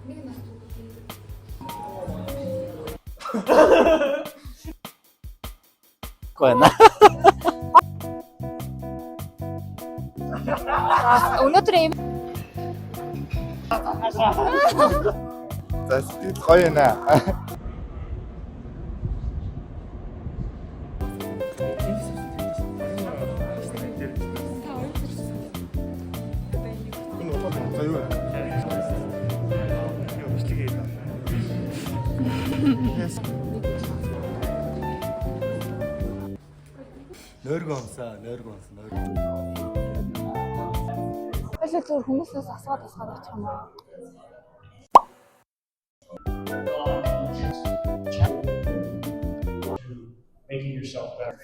Нэг нас Байна. Өнөөдөр юм За, сэтгэл гоё юм аа. Энэ утга за юу вэ? Нойргоо өмсөө, нойргоо өмсөө, нойргоо. Хоёлаа зүгээр хүмүүсээс асгаад асгаад очих юм аа. Making yourself better.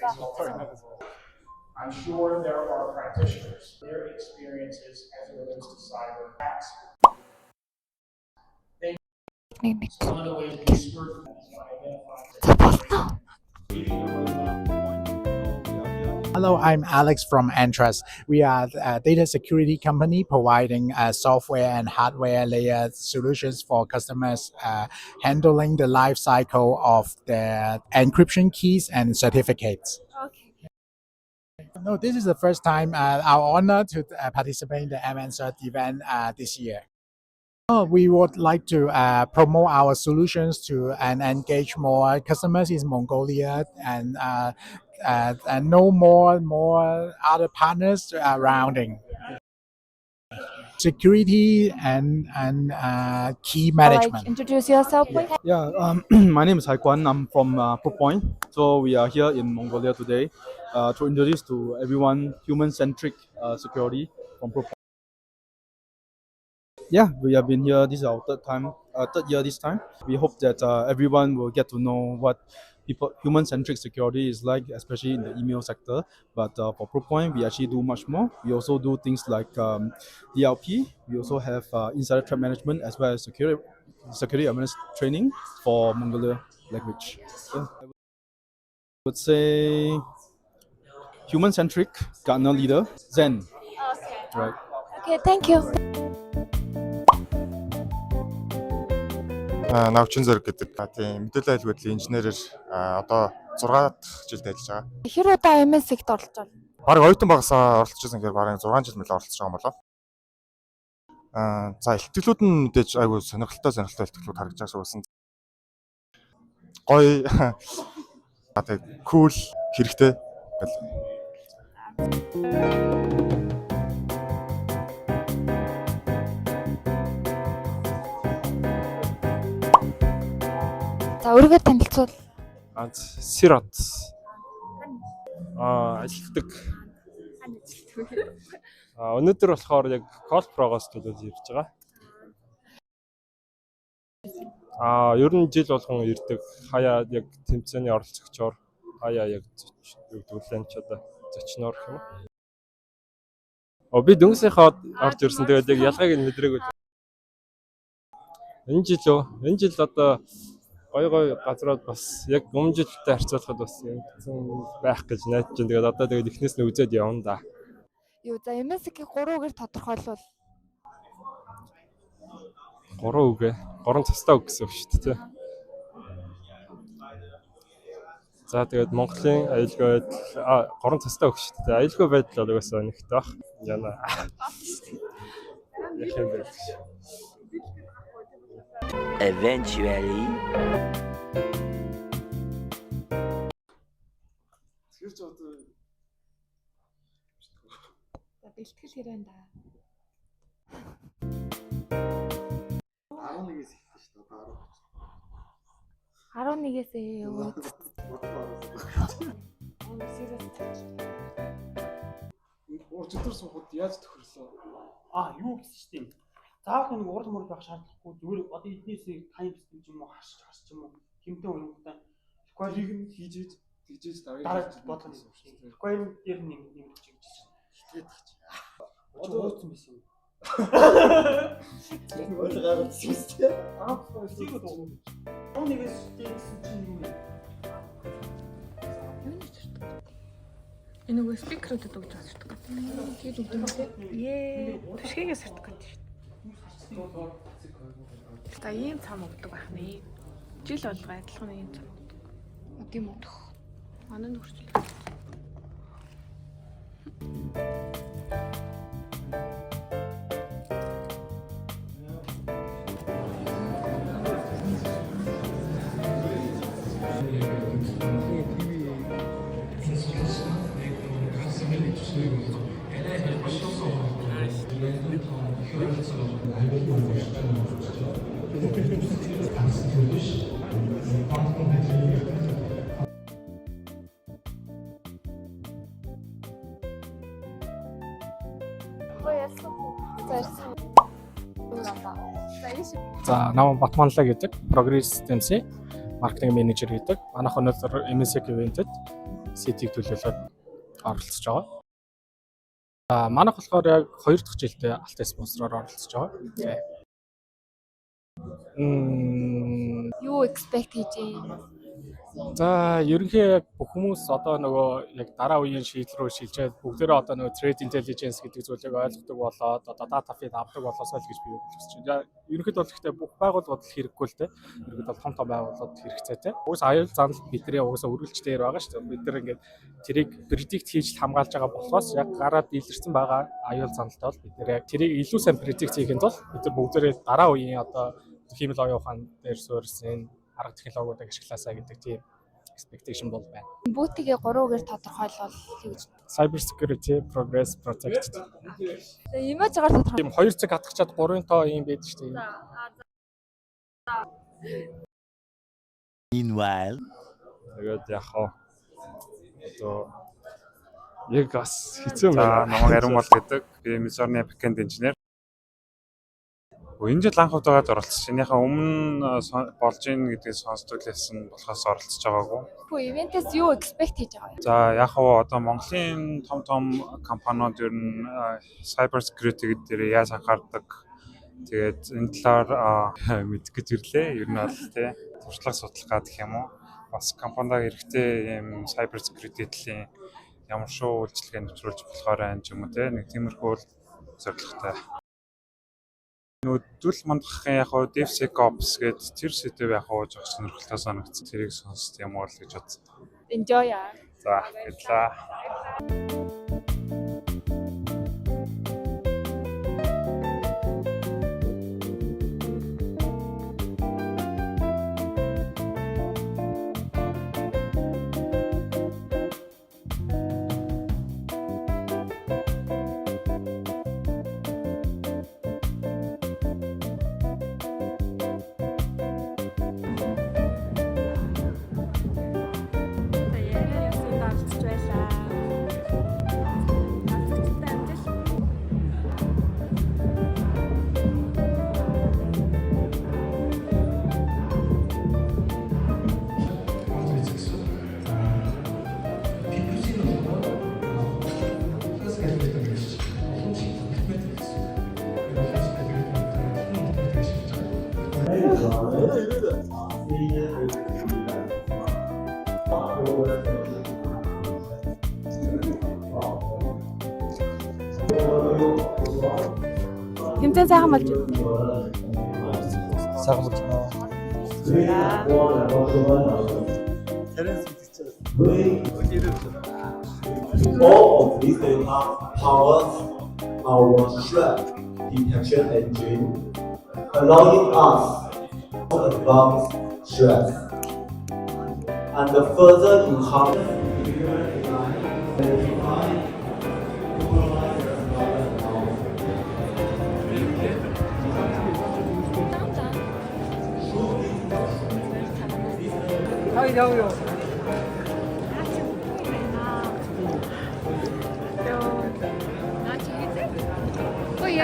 I'm sure there are practitioners, their experiences as it relates to cyber attacks. Нэг нэг. One of the ways we skirt that is by identifying За болно. Hello, I'm Alex from Entrust. We are a data security company providing software and hardware layer solutions for customers handling the life cycle of their encryption keys and certificates. Okay. No, this is the first time our honor to participate in the MNCert event this year. Oh, we would like to promote our solutions to and engage more customers in Mongolia and know more other partners around security and key management. Like, introduce yourself, please. Yeah, my name is Haikuan. I'm from Proofpoint. So we are here in Mongolia today to introduce to everyone human-centric security from Proofpoint. Yeah, we have been here. This is our third time, third year this time. We hope that everyone will get to know what people human-centric security is like, especially in the email sector. But for Proofpoint, we actually do much more. We also do things like DLP. We also have insider threat management as well as security awareness training for Mongolia language. Yeah. I would say human-centric, Gartner leader, Zen. Okay. Right. Okay, thank you. Аа, Навчин зэрэг гэдэг. А, тийм, мэдээллийн аюулгүй байдлын инженерээр одоо 6 дахь жилд ажиллаж байгаа. Хэр удаа MNC-д оролцож байна? Бараг оюутан багасаа оролцож байсан гэхээр бараг 6 жил мэл оролцож байгаа юм болоо. Аа, за, илтгэлүүд нь мэдээж айгүй сонирхолтой илтгэлүүд харагдаж байгаа шиг болсон. Гоё а тэг cool хэрэгтэй гэл. За, өөрийгөө танилцуул. Аа, Сирот. Аа, ажилтдаг. Аа, өнөөдөр болохоор яг Call Pro-гоос төлөөлж ирж байгаа. Аа, ер нь жил болгон ирдэг. Хаяа яг тэмцээний оролцогчоор хаяа яг юу гэдэг вэ ч одоо зочноор гэх юм уу. Оо, би дөнгөсийнхээ орж ирсэн. Тэгээд яг ялгааг нь мэдрээгүй. Энэ жил үү? Энэ жил одоо гоё гоё газрууд бас яг өмнө жилтэй харьцуулахад бас юмцсан байх гэж найдаж байна. Тэгээд одоо тэгээд эхнээс нь үзээд явна да. Юу за, MNC-ийг 3 үгээр тодорхойлвол? Гурван үг ээ. Гурван цастай үг гэсэн үг шүү дээ, тий. За, тэгээд Монголын аюулгүй байдал, гурван цастай үг шүү дээ. Аюулгүй байдал бол угаасаа нэгт байх. Яна. Яах юм бэ? Eventually. Тэр ч одоо За, бэлтгэл хэрэг да. 11-ээс эхэлсэн шүү дээ. Одоо 11-ээс өө. 10. Урж өдөр суухад яаж тохирлоо? А, юу гэсэн шүү дээ. Заавал нэг урал мурал байх шаардлагагүй, зүгээр одоо эднээсээ time system ч юм уу харч харч юм уу хэмтэн уянгуудаа Тэрийг нь хийж иж тэгжээж дараа дараа бодлого юм шүү дээ. Requirement дээр нь нэмж гэж байна. Хитрээд тах чи. Одоо ууцсан байсан юм. Энэ бол гаргасан шүү дээ. Аа, 11-ээс гэсэн чинь юу юм? Юуны сертификат? Энэ нөгөө спикерүүдэд өгч байгаа сертификат. Тэгээд өгдөг юм тий. Ее, түшгийн сертификат шүү дээ. За, ийм цам өгдөг байх нэ. Жил болго адилхан ийм цам өгдөг. Тийм үү? Манай нөхөрчлөө. За, ярьсан. За, ийш. За, намайг Батманлаа гэдэг, Progress Systems-ийн маркетинг менежер гэдэг. Манайх өнөөдөр MSEC event-д CT-г төлөөлөөд оролцож байгаа. За, манайх болохоор яг хоёр дахь жилдээ алтын спонсороор оролцож байгаа. Юу expect хийж байна? За, ерөнхий яг бүх хүмүүс одоо нөгөө яг дараа үеийн шийдэл рүү шилжээд бүгдээрээ одоо нөгөө threat intelligence гэдэг зүйлийг ойлгодог болоод одоо data feed авдаг болоосоо л гэж би хүсэж байна. Ерөнхийдөө бол гэхдээ бүх байгууллагууд л хэрэггүй л дээ. Ерөнхийдөө бол том том байгууллагууд хэрэгцээтэй. Угсаа аюул занал бидний угсаа үргэлж дээр байгаа шүү дээ. Бид нар ингээд тэрийг predict хийж л хамгаалж байгаа болохоос яг гараад илэрсэн байгаа аюул заналтай бол бид нэр яг тэрийг илүү сайн predict хийхэд бол бид нар бүгдээрээ дараа үеийн одоо хиймэл оюун ухаан дээр суурьсан арга технологиудыг ашиглаасаа гэдэг тийм expectation бол байна. Бүүтигээ гурван үгээр тодорхойлвол юу гэж? Cyber security, progress, protect. За, имажгаар тодорхой. Тийм, 2 цаг хатгачаад 3 тоо юм байдаг шүү дээ. Meanwhile. Тэгээд яг хаа одоо яг бас хэцүү За, байна. намайг Ариун бол гэдэг. Би Мизорны backend инженер. Энэ жил анх удаага оролцож байна. Энийхээ өмнө болж ийн гэдгийг сонсдог л байсан болохоос оролцож байгаагүй. Хүү, event-ээс юу expect хийж байгаа вэ? За, яг хав одоо Монголын том том компаниуд ер нь cyber security гэдэг дээр яаж анхаардаг. Тэгээд энэ талаар мэдэх гэж ирлээ. Ер нь бол тий туршлага судлах гэх юм уу. Бас компанида хэрэгтэй ийм cyber security талын ямар шүү үйлчилгээ нэвтрүүлж болохоор байна ч юм уу тий нэг тиймэрхүү л зорилготой. Нөгөө зүл мандахын яг хав DevSecOps гэдэг тэр сэдэв яг хав жоох сонирхолтой санагдсан. Тэрийг сонсд юм уу л гэж бодсон. Enjoy. За, баярлалаа. За, яриа ясанд оролцож байлаа. Оролцогчтой амжилт. Тэмцээн сайхан болж байна. Сайхан болж байна. All of these data powers our threat detection engine, allowing us to advance threats and further enhance.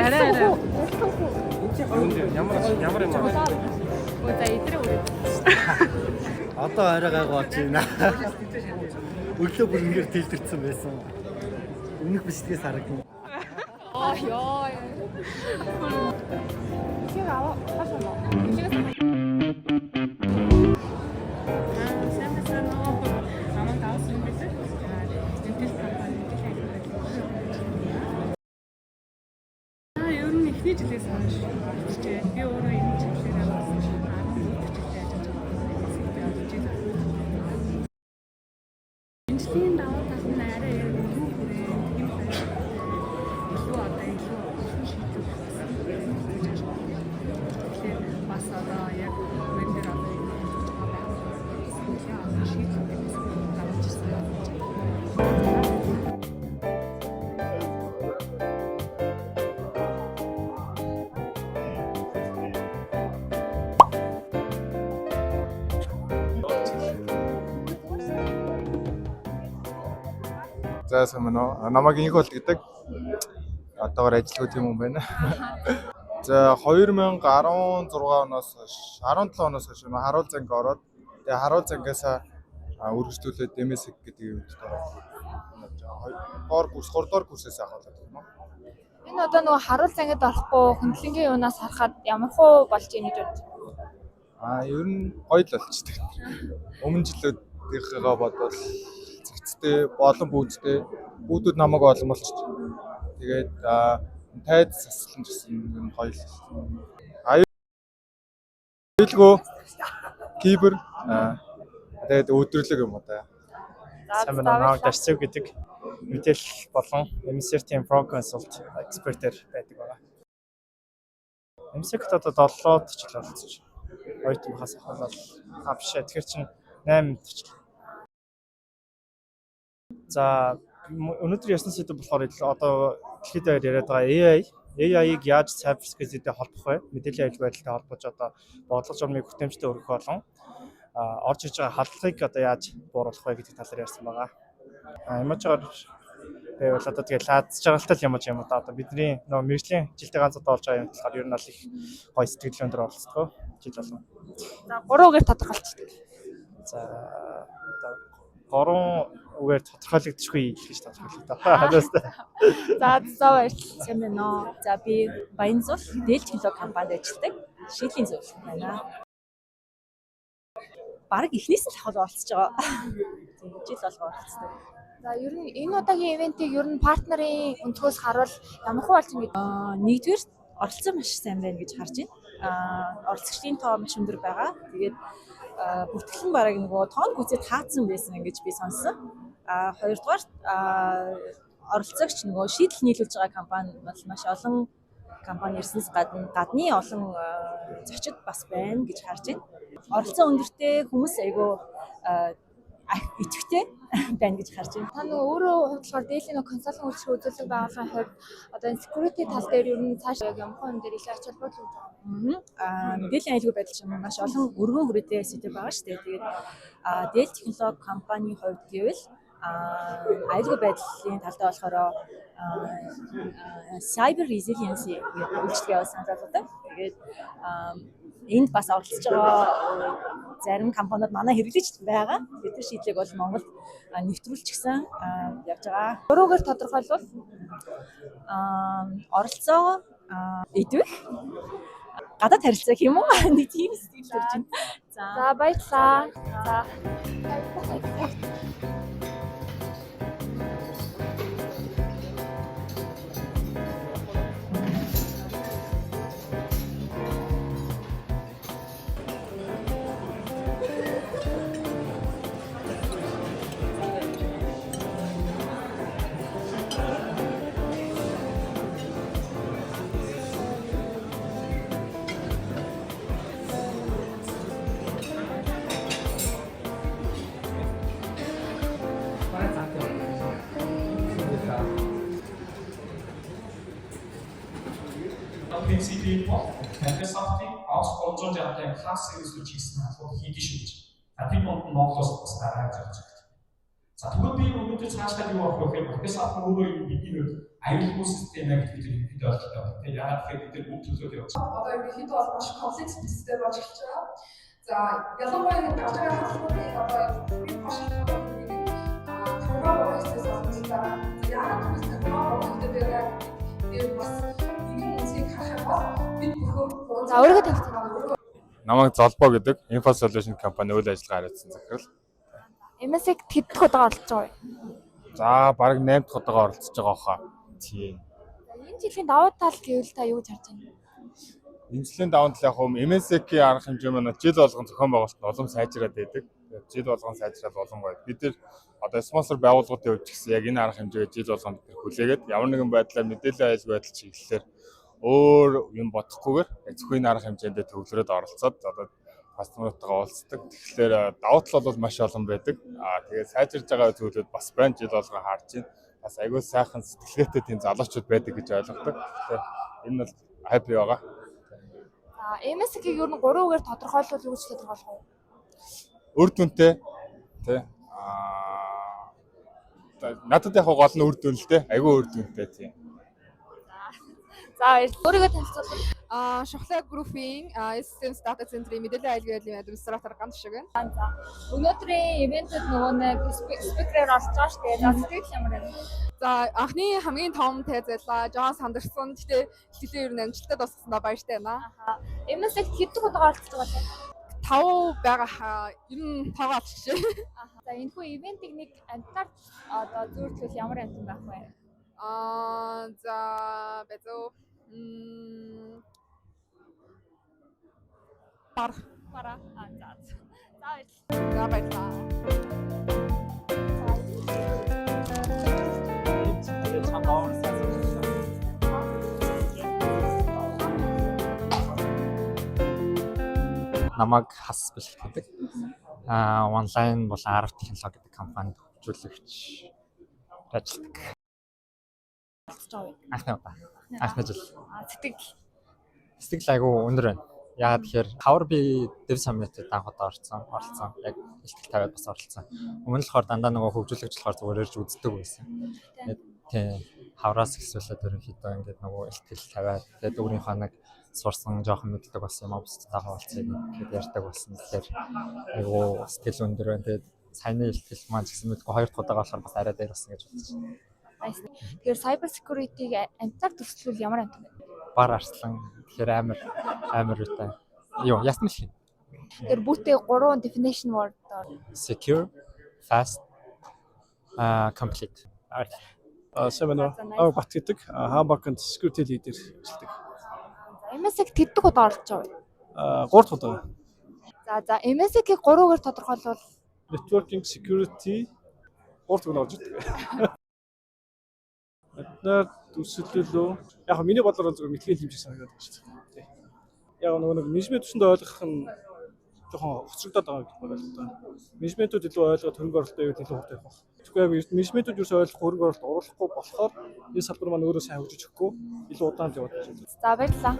Арай арай. Ямар ямар юм бэ? За, идрээ үрээ. Одоо арай гайгүй болж байна. Өглөө бүр үнээр тэлдэрсэн байсан. Өмнөх бичлэгээс харагдана. Аа, ёо. Ихийг аваа хаш юм уу? Ихийг. Сайн байна уу? Намайг авсан юм билээ. Intel компани, Intel хайртай. Аа, ер нь эхний жилээс хойш оролцож. Би өөрөө энэ чиглэлээр Жилийн давуу тал нь арай яг өргөн хүрээ юм байна. Илүү одоо илүү олон шийдвэр гаргасан. Тэгэхээр бас одоо яг мөн дээр одоо энэ байгаа байгууллагаас нэлээд олон шийдлүүдийг бас гаргаж ирсэн байна. За, сайн байна уу? Намайг Инх бол гэдэг. Одоогор ажилгүй тийм хүн байна. За, 2016 оноос хойш, 17 оноос хойш харуул занг ороод, тэгээ харуул зангаас үргэлжлүүлээд MSEC гэдэг юмд ороод хоёр курс, 3 дугаар курсээс авах юм уу? Энэ одоо нөгөө харуул зангид орохгүй хөндлөнгийн юунаас харахад ямар хуу болж ийн гэж бодож байна? Ер нь гоё л болчтой. Өмнө жилүүдийнхээ бодвол зэгцтэй, болон бүүжтэй. Бүүдүүд намайг олон болчих. Тэгээд тайз саслан гэсэн юм гоё л. Аюулгүй, кибер, тэгээд өдөрлөг юм уу та. Сайн байна уу? Намайг Дашцив гэдэг, мэдээлэл болон MSR-ийн Pro Consult экспертээр байдаг байгаа. MSEC-т одоо 7 жил оролцож, оюутан байхаас ахуулаад биш ээ. Тэгэхээр чинь 8 жил. За, өнөөдөр ярьсан сэдэв болохоор одоо дэлхийд даяар яриад байгаа AI-г яаж cyber security-тэй холбох вэ? Мэдээллийн аюулгүй байдалтай холбож одоо бодлого журмыг хүртээмжтэй өргөх болон орж иж байгаа халдлагыг одоо яаж бууруулах вэ гэдэг талаар ярьсан байгаа. Ямарчаар байвал одоо тэгээ лааз жаргалтай юм юм да. Одоо бидний нөгөө мэргэжлийн жилдээ ганц удаа болж байгаа юм болохоор ер нь бол их гоё сэтгэл өндөр оролцдог жил болно. За, гурван үгээр тодорхойлчихдаг. За, одоо гурван үгээр тодорхойлогдчихгүй гэж тодорхойлогдоо. За за, баярлалаа. Сайн байна уу? За, би Баянзул, Dell Technology компанид ажилладаг. Шийдлийн зөвлөх байна. Бараг эхнээс нь л ахвал оролцож байгаа. Тийм, жил болго оролцдог. За, ер нь энэ удаагийн event ийг ер нь partner ын өнцгөөс харуул ямар хуу болж байна гэж Нэгдүгээр, оролцоо маш сайн байна гэж харж байна. Оролцогчдын тоо маш өндөр байгаа. Тэгээд бүртгэл нь бараг нөгөө тоон гүцэд хаацсан байсан гэж би сонссон. Хоёрдугаар, оролцогч нөгөө шийдэл нийлүүлж байгаа компани бол маш олон компани ирснээс гадна гадны олон зочид бас байна гэж харж байна. Оролцоо өндөртэй, хүмүүс айгүй идэвхтэй байна гэж харж байна. Та нөгөө өөрөө хувьд болохоор Dell-ийн нөгөө consulting үйлчилгээ үзүүлэх байгууллагын хувьд одоо энэ security тал дээр ер нь цааш яг ямар юм дээр илүү ач холбогдол өгч байгаа юм? Мэдээллийн аюулгүй байдал чинь маш олон өргөн хүрээтэй сэдэв байгаа шүү дээ. Тэгээд Dell Technology компанийн хувьд гэвэл аюулгүй байдлын талдаа болохоор cyber resiliency гэдэг үйлчилгээ явуулсан залуутай. Тэгээд энд бас оролцож байгаа зарим компаниуд манай хэрэглэгч байгаа. Тэгээд тэр шийдлийг бол Монголд нэвтрүүлчихсэн явж байгаа. Гурван үгээр тодорхойлвол? Оролцоо, идэвх, гадаад харилцаа гэх юм уу? Нэг тийм сэтгэл төрж байна. За, баярлалаа. За. MCP бол Microsoft-ийн Office 365 cloud service-үүд хийсэн халуун хийдэж шүү гэж. За, тэр дунд нь Монгол улс бас байгаа гэж бодож байна. За, тэгвэл би өнөөдөр цаашдаа юу авах вэ гэхээр Microsoft өөрөө юу бидний хувьд аюулгүй систем ээ гэж бид ерөнхийдөө ойлголттой байна. Тэгээ яагаад гэхээр бид нар бүх төлөвлөлт явуулж байгаа. Одоо ерөнхийдөө бол маш комплекс систем болж эхэлж байгаа. За, ялангуяа энэ гарч байгаа халууныг одоо бид маш их програм өөрсдөөс олж байгаа. За, яагаад гэвэл програм өөрсдөө байгаа гэдэг бас нэгэн үнцгийг харах юм бол бид бүхэн За, өөрийгөө танилцуулъя. Намайг Золбоо гэдэг, Info Solution компани үйл ажиллагаа харьцсан захирал. MSEC хэд дэх удаага оролцож байгаа вэ? За, бараг 8 дахь удаага оролцож байгаа хаа. Тийм. Энэ жилийн давуу тал гэвэл та юу гэж харж байна? Энэ жилийн давуу тал яг хөө MSEC-ийн арга хэмжээ маань жил болгон зохион байгуулалт нь улам сайжраад байдаг. Тэгээд жил болгон сайжраад улам гоё. Бид нар Одоо спонсор байгууллагуудын хувьд ч гэсэн яг энэ арга хэмжээгээ жил болгоно бид хүлээгээд ямар нэгэн байдлаар мэдээллийн аюулгүй байдал чиглэлээр өөр юм бодохгүйгээр яг зөвхөн энэ арга хэмжээндээ төвлөрөөд оролцоод одоо customer уудтайгаа уулздаг. Тэгэхээр давуу тал бол маш олон байдаг. Аа, тэгээд сайжирж байгаа зүйлүүд бас байна. Жил болгон харж байна. Бас айгүй сайхан сэтгэлгээтэй тийм залуучууд байдаг гэж ойлгодог. Тэгэхээр энэ бол happy байгаа. За, MSK-ийг ер нь гурван үгээр тодорхойлбол юу гэж тодорхойлох вэ? Үр дүнтэй, тий. Аа, надад яг гол нь үр дүн л дээ. Айгүй үр дүнтэй, тий. За, баярлалаа. Өөрийгөө танилцуулбал. Шухлаа Group-ийн Systems Data Center-ийн мэдээллийн аюулгүй байдлын администратор Ганц шиг байна. За. Өнөөдрийн event эд нөгөө нэг speaker ээр оролцож байгаа шүү дээ. За, сэтгэл ямар байна? За, анхны хамгийн том тайз байлаа. Жохон сандарсан. Гэхдээ хэлтгэлээ ер нь амжилттай дуусгасандаа баяртай байна. MSX хэдэн удаа оролцож байгаа вэ? Тав байгаа. Ер нь тоогоо алдчихжээ. За, энэхүү event ийг нэг амьтнаар одоо зүйрлэвэл ямар амьтан байх вэ? За, базуу. Бар. Бара. Аа, за. За, баярлалаа. За, баярлалаа. Намайг Хас Бэлэг гэдэг. Онлайн болон 10 технологи гэдэг компанид хөгжүүлэгч ажилладаг. Оролцож байгаа вэ? Анхны удаа. Анхны жил. Аа, сэтгэл. Сэтгэл айгүй өндөр байна. Яагаад тэгэхээр хавар би Dev Summit-д анх удаа оролцсон. Яг илтгэл тавиад бас оролцсон. Өмнө нь болохоор дандаа нөгөө хөгжүүлэгч болохоор зүгээр ирж үздэг байсан. Тэгээд тийм хавраас эхлүүлээд ерөнхийдөө ингээд нөгөө илтгэл тавиад, тэгээд өөрийнхөө нэг сурсан жоохон мэддэг болсон юм а бусдаа хуваалцъя гэхэд ярьдаг болсон. Тэгэхээр айгүй сэтгэл өндөр байна. Тэгээд саяны илтгэл маань ч гэсэн мэдгүй хоёр дахь удаага болохоор бас арай дээр болсон гэж бодож байна. Nice. Тэгэхээр cyber security-г амьтнаар дүрслэвэл ямар амьтан бэ? Бар арслан, тэгэхээр амар амар юутай. Юу, ясна л. Тэгэхээр бүгдээ гурван definition word Secure, fast, complete. Сайн байна уу? Бат гэдэг. Hamburg-д security leader ажилладаг. MSX хэдэн удаа оролцож байгаа вэ? 3 дахь удаа. За, MSX-ийг гурван үгээр тодорхойлбол? Networking security 3 дахь нь орж ирдэг. Одноор дүрслэлөө яг миний бодлоор зөвхөн мэдлэгийн хэмжээ санагдаад байна шүү дээ. Яг нөгөө нэг менежмент түвшинд ойлгох нь жоохон хоцрогдоод байгаа гэдэг байна л да. Менежментүүд илүү ойлгоод хөрөнгө оруулалт байвал илүү хурдан явах. Тэгэхгүй яг менежментүүд юу ч ойлгох, хөрөнгө оруулалт оруулахгүй болохоор энэ салбар маань өөрөө сайн хөгжиж өгөхгүй илүү удаан л яваад байна. За, баярлалаа.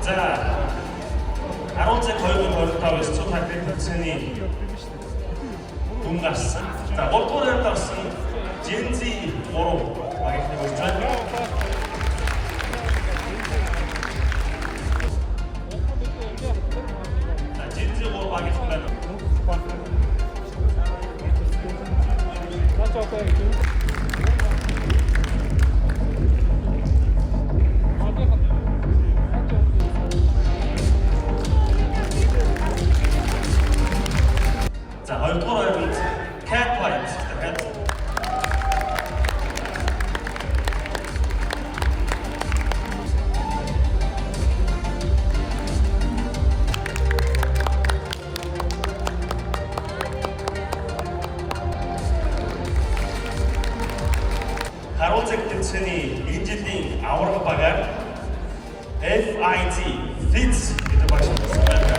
За, 10 цаг 2025 9 цагийн тэмцээний дүн гарсан. За, 3 дугаар байранд орсон Gen Z 3 багийнхныг урьж байна. За, Gen Z 3 багийнхан байна. За, 2 дугаар байранд Cat White дахиад. Харуул цаг тэмцээний энэ жилийн аварга багаар FIT Fits гэдэг баг шалгасан байна.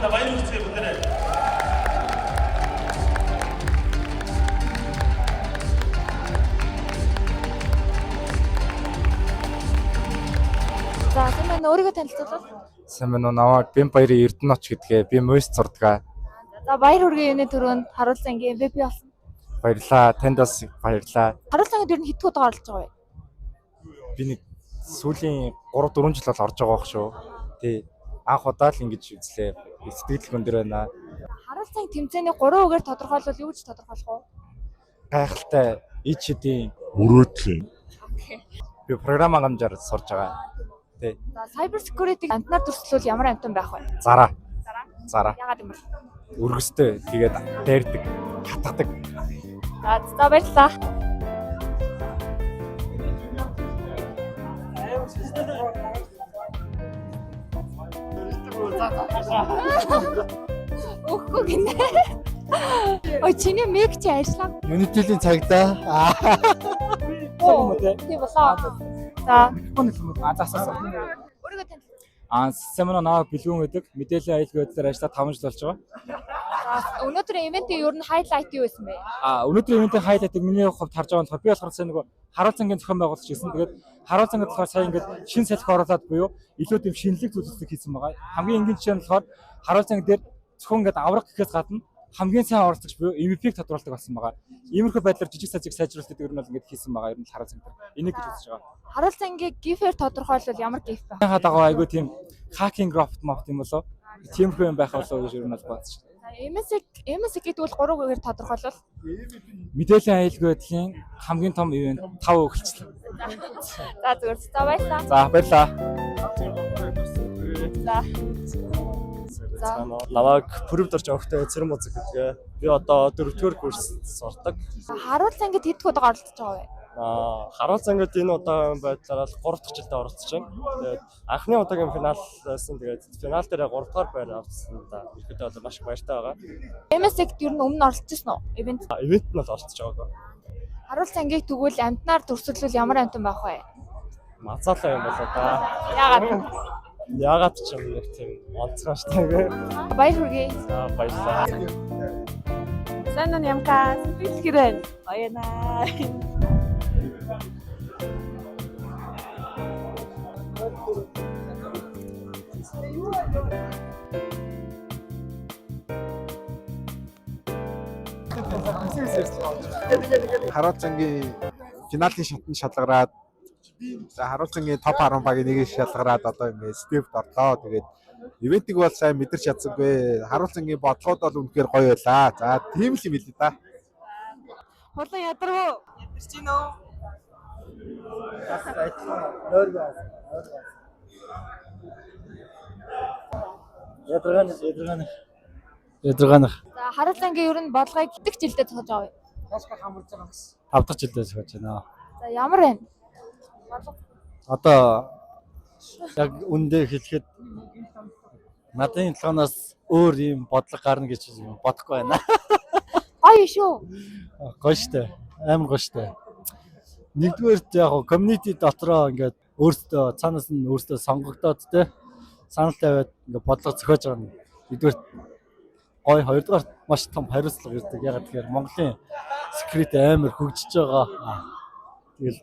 Баяр хүргэе бүгдээрээ. За, сайн байна уу? Өөрийгөө танилцуулбал. Сайн байна уу? Намайг Бямбаярын Эрдэнэч гэдгээ. Би муйс зурдгаа. За, баяр хүргэе, юуны түрүүнд Харуул зангийн MVP болсон. Баярлалаа. Танд бас баярлалаа. Харуул зангид ер нь хэдэн удаа оролцож байгаа вэ? Би нэг Сүүлийн 3 4 жил бол орж байгаа бох шүү. Тий. Анх удаа л ингэж үзлээ. Сэтгэл өндөр байна. Харуул занги тэмцээний 3 үгээр тодорхойлвол юу гэж тодорхойлох вэ? Гайхалтай ич хэдийн мөрөөдлийн би програм хангамжаар сурж байгаа. Тий. За, cyber security амтнаар дүрслэл ямар амтан байх вэ? Зараа. Зараа. Яагаад юм бэ? Өргөстэй тэгээд дайрдаг, хатгадаг. За, за баярлалаа. Өгөхгүй гинэ. Ой, чиний мэг чи ажиллаа. Юнитэлийн цагдаа. Тийм болоо. За. Засасан. Өөрийгөө танил. Аа, Семено наа бэлгүүн гэдэг мэдээллийн аюулгүй байдлаар ажиллаад 5 жил болж байгаа. За, өнөөдрийн ивентийн ер нь хайлайт юу байсан бэ? А өнөөдрийн ивентийн хайлайтыг миний хувьд харж байгаа нь болохоор би болохоор сайн нөгөө харуул зангийн зохион байгуулагч гэсэн. Тэгээд харуул зангид болохоор сайн ингээд шин салхи оруулаад буюу илүү тийм шинэлэг зүйлсийг хийсэн байгаа. Хамгийн энгийн жишээ нь болохоор харуул занг дээр зөвхөн ингээд авраг гэхээс гадна хамгийн сайн оролцогч буюу MVP-г тодруулдаг болсон байгаа. Иймэрхүү байдлаар жижиг сажиг сайжруулалтыг ер нь бол ингээд хийсэн байгаа. Ер нь харуул занг дээр. Энийг гэж үзэж байгаа. Харуул зангийг гифээр тодорхойлвол ямар гиф байх? Хаа дагуу айгүй тийм хакинг робот мобт юм болоо. Тиймэрхүү юм байх болоо гэж ер нь бол бодож байна. За, MSC MSC гэдэг бол 3 үгээр тодорхойлвол Мэдээллийн аюулгүй байдлын хамгийн том ивент 5 өгөлчлээ. За, зүгээр. За, баярлалаа. За баярлалаа. За. За. Намайг Пүрэв дорж огтой Цэрэм музик гэдэг. Би одоо дөрөвдүгээр курс сурдаг. Харуул зангид хэд удаа оролцож байгаа вэ? Аа, харуул зангид энэ удаагийн байдлаар л 3 дахь жилдээ оролцож байна. Тэгээд анхны удаагийн финал байсан. Тэгээд финал дээр 3 дугаар байр авсан да. Ерөнхийдөө бол маш их баяртай байгаа. MSC-д ер нь өмнө оролцож байсан уу? Ивент. Ивент нь бол оролцож байгаагүй. Харуул зангийг тэгвэл амтнаар дүрслэлвэл ямар амтан байх вэ? Мазаалаа юм болоо да. Яагаад? Яагаад ч юм нэг тийм онцгой шүү дээ. Баяр хүргэе. За баярлалаа. Сайн уу ямка? Сэтгэл хэрэг. Баянаа. Харуул зангийн финалийн шатанд шалгараад за Харуул зангийн топ 10 багийн нэг шалгараад одоо ингэ степд орлоо. Тэгээд ивентийг бол сайн мэдэрч чадсангүй. Харуул зангийн бодлогод бол үнэхээр гоё байлаа. За тийм л юм билээ да. Хулан ядарв уу? Ядарч гин үү? Ядаргаанах, ядаргаанах. Ядаргаанах. За, харуул зангийн ер нь бодлогыг хэдэх жилдээ зохиож байгаа вэ? 5 дахь жилдээ зохиож байна. За, ямар байна? Одоо яг үндэ хэлэхэд надын толгоноос өөр юм бодлого гарна гэж бодохгүй байна. Гоё шүү. Гоё штэ. Амар гоё штэ. Нэгдүгээр яг хоо community дотроо ингээд өөрсдөө цаанаас нь өөрсдөө сонгогдоод те санал тавиад ингээд бодлого зохиож байгаа нь нэгдүгээр гоё, хоёрдугаар маш том хариуцлага ирдэг. Яг тэгэхээр Монголын security амар хөгжиж байгаа. Тэгэл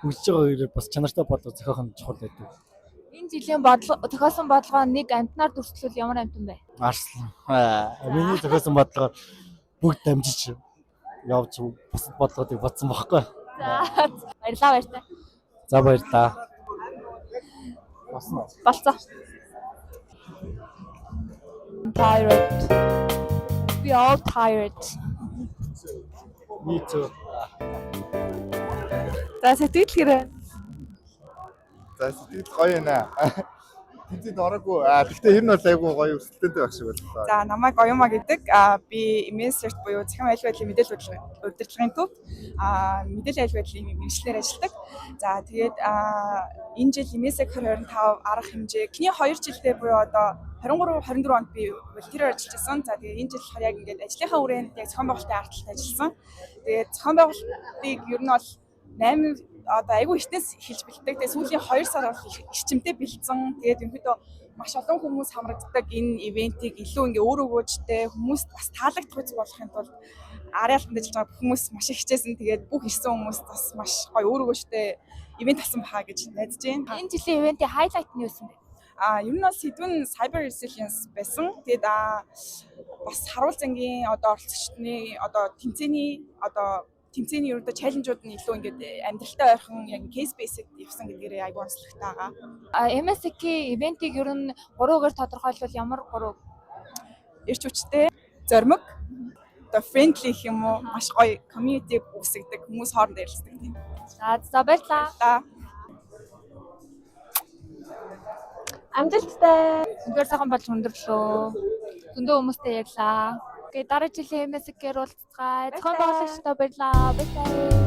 хөгжиж байгаа хэрэг бас чанартай бодлого зохиох нь чухал байдаг. Энэ жилийн бодлого зохиосон бодлогоо нэг амтнаар дүрслвэл ямар амтан бэ? Арслан. Миний зохиосон бодлогоор бүгд дамжиж явж бусад бодлогоодыг бодсон бохоггүй. За, баярлалаа баяртай. За баярлалаа. Болсон уу? Болцоо. I'm tired. We all tired. Me too. За сэтгэл хэрэг. За сэтгэл гоё байна. Тэнцэнд ороогүй. А гэхдээ ер нь бол айгүй гоё өрсөлдөөнтэй байх шиг боллоо. За намайг Оюма гэдэг. Би MSCERT буюу цахим аюулгүй байдлын мэдээлэл удирдлагын төвд мэдээллийн аюулгүй байдлын мэргэжлээр ажилладаг. За тэгээд энэ жил MSEC 2025 арга хэмжээ. Эхний 2 жилдээ буюу одоо 23 24 онд би волонтероор ажиллаж байсан. За тэгээд энэ жил болохоор яг ингээд ажлынхаа хүрээнд яг зохион байгуулалтын ард талд ажилласан. Тэгээд зохион байгуулалтыг ер нь бол 8 одоо айгүй эртнээс эхэлж бэлддэг. Тэгээд сүүлийн 2 сар бол эрчимтэй бэлдсэн. Тэгээд ерөнхийдөө маш олон хүмүүс хамрагддаг энэ ивентийг илүү ингээ өөр өгөөжтэй хүмүүст бас таалагдах үз болохын тулд арын албанд ажиллаж байгаа хүмүүс маш их хичээсэн. Тэгээд бүх ирсэн хүмүүс бас маш гоё өөр өгөөжтэй ивент болсон баха гэж найдаж байна. Энэ жилийн ивентийн хайлайт нь юу байсан бэ? Ер нь бол сэдв нь cyber resilience байсан. Тэгээд бас харуул зангийн одоо оролцогчдны одоо тэмцээний одоо Тэмцээний ерөнхийдөө challenge ууд нь илүү ингээд амьдралтай ойрхон, яг case based явсан гэдгээрээ айгүй онцлогтой байгаа. А MSK event ийг ер нь гурван үгээр тодорхойлбол ямар гурав? Эрч хүчтэй, зоримог, одоо friendly гэх юм уу, маш гоё community үүсгдэг, хүмүүс хоорондоо ярилцдаг тийм. За, баярлалаа. Амжилттай. Үнэхээр сайхан болж өндөрлөө. Зөндөө хүмүүстэй ярьлаа. Okay, дараа жилийн MSK-ээр уулзацгаая. Зохион байгуулагчдаа баярлалаа. Баярлалаа.